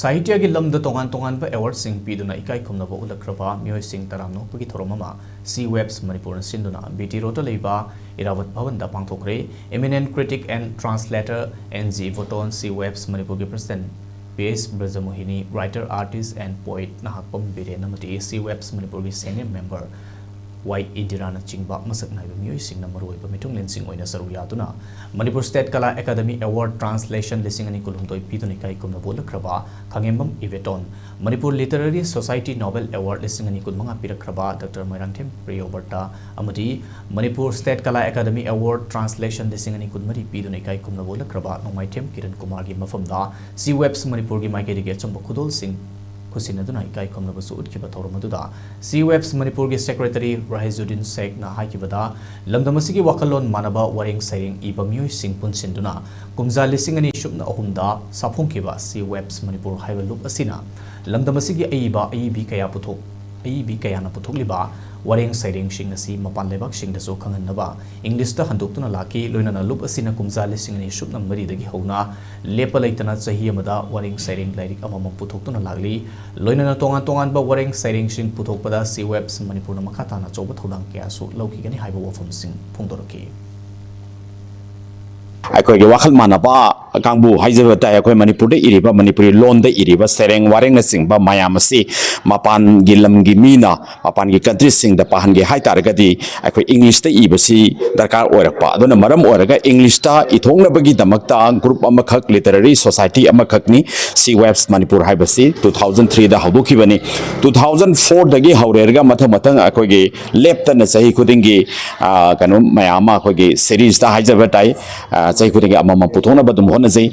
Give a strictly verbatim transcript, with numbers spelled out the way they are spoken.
ꯁꯥꯍꯤꯇ꯭ꯌꯒꯤ ꯂꯝꯗ ꯇꯣꯉꯥꯟ ꯇꯣꯉꯥꯟꯕ ꯑꯦꯋꯥꯔꯗꯁꯤꯡ ꯄꯤꯗꯨꯅ ꯏꯀꯥꯏ ꯈꯨꯝꯅꯕ ꯎꯠꯂꯛꯈ꯭ꯔꯕ ꯃꯤꯑꯣꯏꯁꯤꯡ ꯇꯔꯥꯝꯅ ꯑꯣꯛꯄꯒꯤ ꯊꯧꯔꯝ ꯑꯃ ꯁꯤ ꯋꯦꯕꯁ ꯃꯅꯤꯄꯨꯔꯅ ꯁꯤꯟꯗꯨꯅ ꯕꯤ ꯇꯤ ꯔꯣꯗꯇ ꯂꯩꯕ ꯏꯔꯥꯕꯠ ꯚꯕꯟꯗ ꯄꯥꯡꯊꯣꯛꯈ꯭ꯔꯦ꯫ Eminent critic and translator N G Iboton, ꯁꯤ ꯋꯦꯕꯁ ꯃꯅꯤꯄꯨꯔꯒꯤ president P S ꯕ꯭ꯔꯖꯃꯣꯍꯤꯅꯤ, writer, artist and poet Nahakpam Biren ꯑꯃꯗꯤ ꯁꯤ ꯋꯦꯕꯁ ꯃꯅꯤꯄꯨꯔꯒꯤ senior member ꯋꯥꯏ ꯏꯟꯗꯤꯔꯥꯅꯆꯤꯡꯕ ꯃꯁꯛ ꯅꯥꯏꯕ ꯃꯤꯑꯣꯏꯁꯤꯡꯅ ꯃꯔꯨꯑꯣꯏꯕ ꯃꯤꯊꯨꯡꯂꯦꯟꯁꯤꯡ ꯑꯣꯏꯅ ꯁꯔꯨꯛ ꯌꯥꯗꯨꯅ Manipur State Kala Academy Award Translation ꯂꯤꯁꯤꯡ ꯑꯅꯤ ꯀꯨꯟꯍꯨꯝꯗꯣꯏ ꯄꯤꯗꯨꯅ ꯏꯀꯥꯏ ꯈꯨꯝꯅꯕ ꯎꯠꯂꯛꯈ꯭ꯔꯕ ꯈꯥꯉꯦꯝꯕꯝ ꯏꯕꯦꯇꯣꯟ, Manipur Literary Society Nobel Award ꯂꯤꯁꯤꯡ ꯑꯅꯤ ꯀꯨꯟꯃꯉꯥ ꯄꯤꯔꯛꯈ꯭ꯔꯕ ꯗꯥꯛꯇꯔ ꯃꯣꯏꯔꯥꯡꯊꯦꯝ ꯄ꯭ꯔꯤꯌꯣꯕꯔꯇ ꯑꯃꯗꯤ Manipur State Kala Academy Award Translation ꯂꯤꯁꯤꯡ ꯑꯅꯤ ꯀꯨꯟꯃꯔꯤ ꯄꯤꯗꯨꯅ ꯏꯀꯥꯏ ꯈꯨꯝꯅꯕ ꯎꯠꯂꯛꯈ꯭ꯔꯕ ꯅꯣꯡꯃꯥꯏꯊꯦꯝ ꯀꯤꯔꯟ ꯀꯨꯃꯥꯔꯒꯤ ꯃꯐꯝꯗ ꯁꯤ ꯋꯦꯕꯁ ꯃꯅꯤꯄꯨꯔꯒꯤ ꯃꯥꯏꯀꯩꯗꯒꯤ ꯑꯆꯝꯕ ꯈꯨꯗꯣꯜꯁꯤꯡ ꯈꯨꯠꯁꯤꯟꯅꯗꯨꯅ ꯏꯀꯥꯏ ꯈꯨꯝꯅꯕꯁꯨ ꯎꯠꯈꯤꯕ ꯊꯧꯔꯝ ꯑꯗꯨꯗ ꯁꯤ ꯋꯦꯕꯁ ꯃꯅꯤꯄꯨꯔꯒꯤ secretary ꯔꯥꯍꯤꯖꯨꯗꯤꯟ ꯁꯦꯈꯅ ꯍꯥꯏꯈꯤꯕꯗ, ꯂꯝꯗꯝ ꯑꯁꯤꯒꯤ ꯋꯥꯈꯜꯂꯣꯟ ꯃꯥꯟꯅꯕ ꯋꯥꯔꯦꯡ ꯁꯩꯔꯦꯡ ꯏꯕ ꯃꯤꯑꯣꯏꯁꯤꯡ ꯄꯨꯟꯁꯤꯟꯗꯨꯅ ꯀꯨꯝꯖꯥ ꯂꯤꯁꯤꯡ ꯑꯅꯤ ꯁꯨꯞꯅ ꯑꯍꯨꯝꯗ ꯁꯥꯐꯣꯡꯈꯤꯕ ꯁꯤ ꯋꯦꯕꯁ ꯃꯅꯤꯄꯨꯔ ꯍꯥꯏꯕ ꯂꯨꯞ ꯑꯁꯤꯅ ꯂꯝꯗꯝ ꯑꯁꯤꯒꯤ ꯑꯏꯕ ꯑꯏꯕꯤ ꯀꯌꯥ ꯄꯨꯊꯣꯛ ꯑꯏꯕꯤ ꯀꯌꯥꯅ ꯄꯨꯊꯣꯛꯂꯤꯕ ꯋꯥꯔꯦꯡ ꯁꯩꯔꯦꯡꯁꯤꯡ ꯑꯁꯤ ꯃꯄꯥꯟ ꯂꯩꯕꯥꯛꯁꯤꯡꯗꯁꯨ ꯈꯪꯍꯟꯅꯕ ꯏꯪꯂꯤꯁꯇ ꯍꯟꯗꯣꯛꯇꯨꯅ ꯂꯥꯛꯈꯤ꯫ ꯂꯣꯏꯅꯅ ꯂꯨꯞ ꯑꯁꯤꯅ ꯀꯨꯝꯖꯥ ꯂꯤꯁꯤꯡ ꯑꯅꯤ ꯁꯨꯞꯅ ꯃꯔꯤꯗꯒꯤ ꯍꯧꯅ ꯂꯦꯞꯄ ꯂꯩꯇꯅ ꯆꯍꯤ ꯑꯃꯗ ꯋꯥꯔꯦꯡ ꯁꯩꯔꯦꯡ ꯂꯥꯏꯔꯤꯛ ꯑꯃꯃꯝ ꯄꯨꯊꯣꯛꯇꯨꯅ ꯂꯥꯛꯂꯤ꯫ ꯂꯣꯏꯅꯅ ꯇꯣꯉꯥꯟ ꯇꯣꯉꯥꯟꯕ ꯋꯥꯔꯦꯡ ꯁꯩꯔꯦꯡꯁꯤꯡ ꯄꯨꯊꯣꯛꯄꯗ ꯁꯤ ꯋꯦꯕꯁ ꯃꯅꯤꯄꯨꯔꯅ ꯃꯈꯥ ꯇꯥꯅ ꯑꯆꯧꯕ ꯊꯧꯗꯥꯡ ꯀꯌꯥꯁꯨ ꯂꯧꯈꯤꯒꯅꯤ ꯍꯥꯏꯕ ꯋꯥꯐꯝꯁꯤꯡ ꯐꯣꯡꯗꯣꯔꯛꯈꯤ꯫ ꯑꯩꯈꯣꯏꯒꯤ ꯋꯥꯈꯜ ꯃꯥꯟꯅꯕ ꯀꯥꯡꯕꯨ ꯍꯥꯏꯖꯕ ꯇꯥꯏ꯫ ꯑꯩꯈꯣꯏ ꯃꯅꯤꯄꯨꯔꯗ ꯏꯔꯤꯕ, ꯃꯅꯤꯄꯨꯔꯤ ꯂꯣꯟꯗ ꯏꯔꯤꯕ ꯁꯩꯔꯦꯡ ꯋꯥꯔꯦꯡꯅꯆꯤꯡꯕ ꯃꯌꯥꯝ ꯑꯁꯤ ꯃꯄꯥꯟꯒꯤ ꯂꯝꯒꯤ ꯃꯤꯅ, ꯃꯄꯥꯟꯒꯤ ꯀꯟꯇ꯭ꯔꯤꯁꯤꯡꯗ ꯄꯥꯍꯟꯒꯦ ꯍꯥꯏ ꯇꯥꯔꯒꯗꯤ ꯑꯩꯈꯣꯏ ꯏꯪꯂꯤꯁꯇ ꯏꯕꯁꯤ ꯗꯔꯀꯥꯔ ꯑꯣꯏꯔꯛꯄ꯫ ꯑꯗꯨꯅ ꯃꯔꯝ ꯑꯣꯏꯔꯒ ꯏꯪꯂꯤꯁꯇ ꯏꯊꯣꯛꯅꯕꯒꯤꯗꯃꯛꯇ ꯒ꯭ꯔꯨꯞ ꯑꯃꯈꯛ, ꯂꯤꯇꯔꯦꯔꯤ ꯁꯣꯁꯥꯏꯇꯤ ꯑꯃꯈꯛꯅꯤ ꯁꯤ ꯋꯦꯕꯁ ꯃꯅꯤꯄꯨꯔ ꯍꯥꯏꯕꯁꯤ꯫ ꯇꯨ ꯊꯥꯎꯖꯟ ꯊ꯭ꯔꯤꯗ ꯍꯧꯗꯣꯛꯈꯤꯕꯅꯤ꯫ ꯇꯨ ꯊꯥꯎꯖꯟ ꯐꯣꯔꯗꯒꯤ ꯍꯧꯔꯦꯔꯒ ꯃꯊꯪ ꯃꯊꯪ ꯑꯩꯈꯣꯏꯒꯤ ꯂꯦꯞꯇꯅ ꯆꯍꯤ ꯈꯨꯗꯤꯡꯒꯤ, ꯑ, ꯀꯩꯅꯣ ꯃꯌꯥꯝ ꯑꯃ ꯑꯩꯈꯣꯏꯒꯤ ꯁꯦꯔꯤꯁꯇ ꯍꯥꯏꯖꯕ ꯇꯥꯏ, ꯑ, ꯆꯍꯤ ꯈꯨꯗꯤꯡꯒꯤ ꯑꯃꯃꯝ ꯄꯨꯊꯣꯛꯅꯕ ꯑꯗꯨꯝ ꯍꯣꯠꯅꯖꯩ꯫